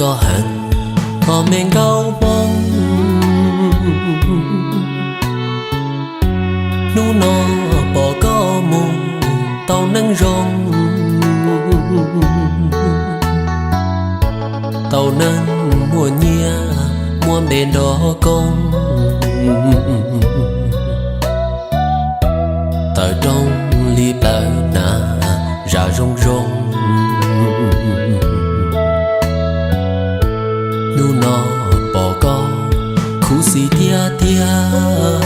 koj heev, koj me nkauj Hmoob. Hnub no pom koj mus tau neej zoo, tau neeg muaj nyiaj muaj npe nrog koob. Tawm rooj li plawv hnav zam zoo zoo. Hnub no pom koj khuv xim tiag tiag,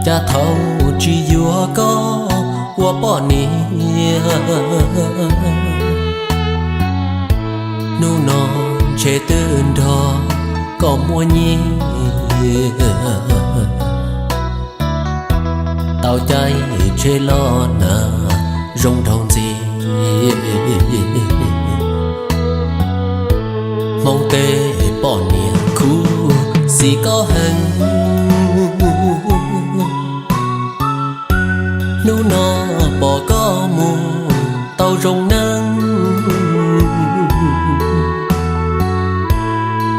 cas thaum tsis yuav koj ua poj niam. Hnub no ntshe twb nrog koj muaj nyiaj, tau caij tsheb los hnav zoo nraug ntxiag. Hmoob tej poj niam khuv xim koj heev. Hnub no pom koj mus tau zoo neej,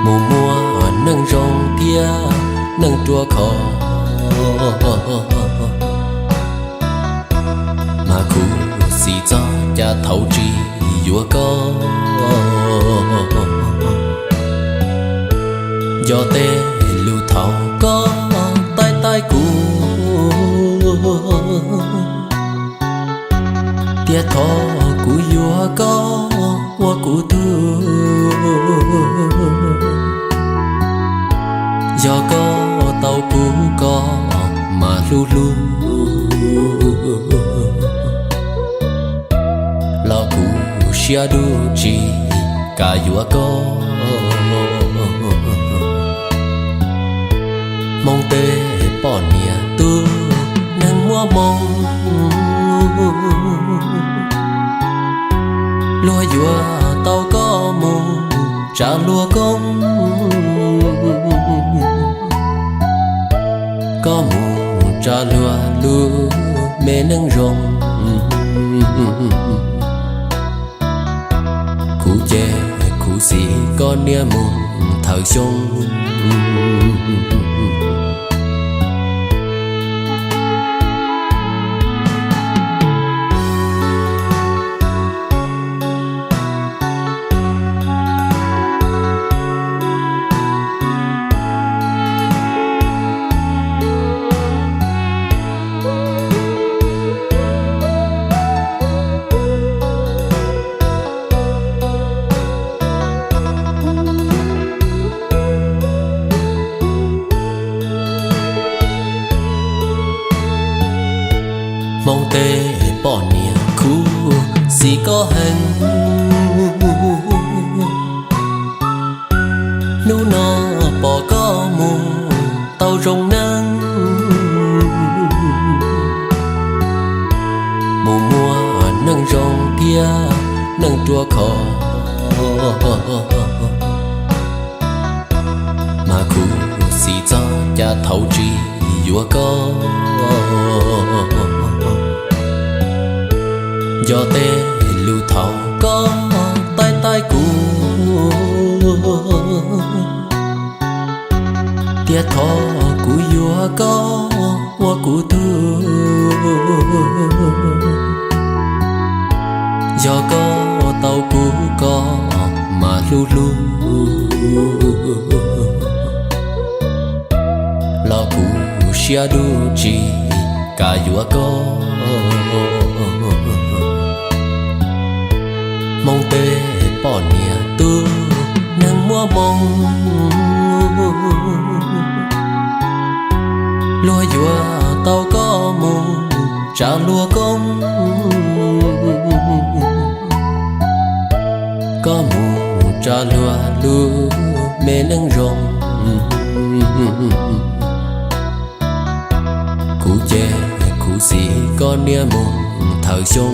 mus muaj neej zoo thiab neej ruaj khov. Mas khuv xim txog cas thaum tsis yuav koj. Yog tej lus thaum koj taij taij kuv, thiab thov kuv yuav koj ua kuv tug. Yog koj tau kuv koj mas hlub hlub, los kuv siab dub tsis kam yuav koj. Hmoob tej poj niam tus neeg muaj hmoo, luag yuav tau koj mus tsa luag koob. Koj mus tsa luag lub me neej zoo, kuv ces khuv xim koj niaj mus thawm xyoo. Hmoob tej poj niam khuv xim koj heev. Hnub no pom koj mus tau zoo neej, mus muaj neej zoo thiab neej ruaj khov. Mas khuv xim txog cas thaum tsis yuav koj. Yog tej lus thaum koj taij taij kuv, thiab thov kuv yuav koj ua kuv tug. Yog koj tau kuv koj mas hlub hlub, los kuv siab dub tsis kam yuav koj. Hmoob tej poj niam tus neeg muaj hmoo, luag yuav tau koj mus tsa luag koob. Koj mus tsa luag lub me neej zoo, kuv ces khuv xim koj niaj mus thawm xyoo.